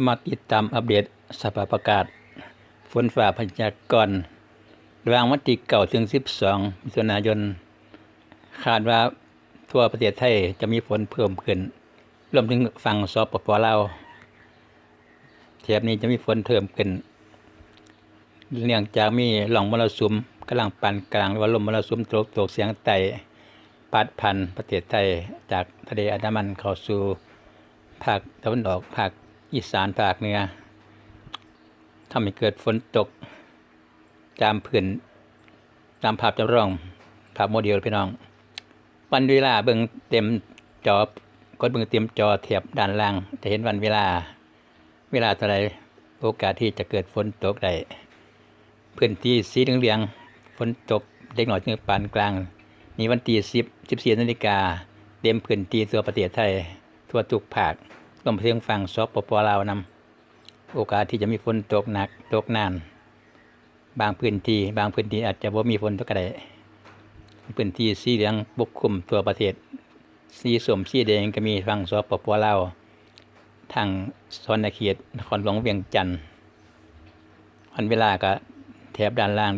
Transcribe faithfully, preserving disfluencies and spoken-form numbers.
มาติดตามอัปเดตสภาพอากาศฝนฟ้าพยากรณ์ ระหว่างวันที่เก้าถึงสิบสองมิถุนายน คาดว่าทั่วประเทศไทยจะมีฝนเพิ่มขึ้น รวมถึงฝั่ง สปป ลาว แถบนี้จะมีฝนเพิ่มขึ้น เนื่องจากมีร่องมรสุมกำลังปานกลาง หรือว่าลมมรสุมตะวันตกเฉียงใต้ พัดผ่านประเทศไทย จากทะเลอันดามันเข้าสู่ภาคตะวันออก ภาคอีสาน ภาคเหนือ ทำให้เกิดฝนตกตามพื้น ตามภาพจำลอง ภาพโมเดลพี่น้อง วันเวลาเบิ่งเต็มจอ กดเบิ่งเต็มจอแถบด้านล่าง จะเห็นวันเวลา เวลาเท่าใด โอกาสที่จะเกิดฝนตกได้ พื้นที่สีเหลืองๆ ฝนตกเล็กน้อยถึงปานกลาง มีวันที่สิบ สิบสี่นาฬิกา เต็มพื้นที่ทั่วประเทศไทย ทั่วทุกภาค รวมไปถึงฝั่ง สปป ลาว นำ โอกาสที่จะมีฝนตกหนัก ตกนาน บางพื้นที่ บางพื้นที่อาจจะบ่มีฝนตกก็ได้ พื้นที่สีเหลืองปกคลุมทั่วประเทศ สีส้ม สีแดงก็มีฝั่ง สปป ลาว ทางศรเขตนครหลวงเวียงจันทน์ วันเวลาก็แถบด้านล่าง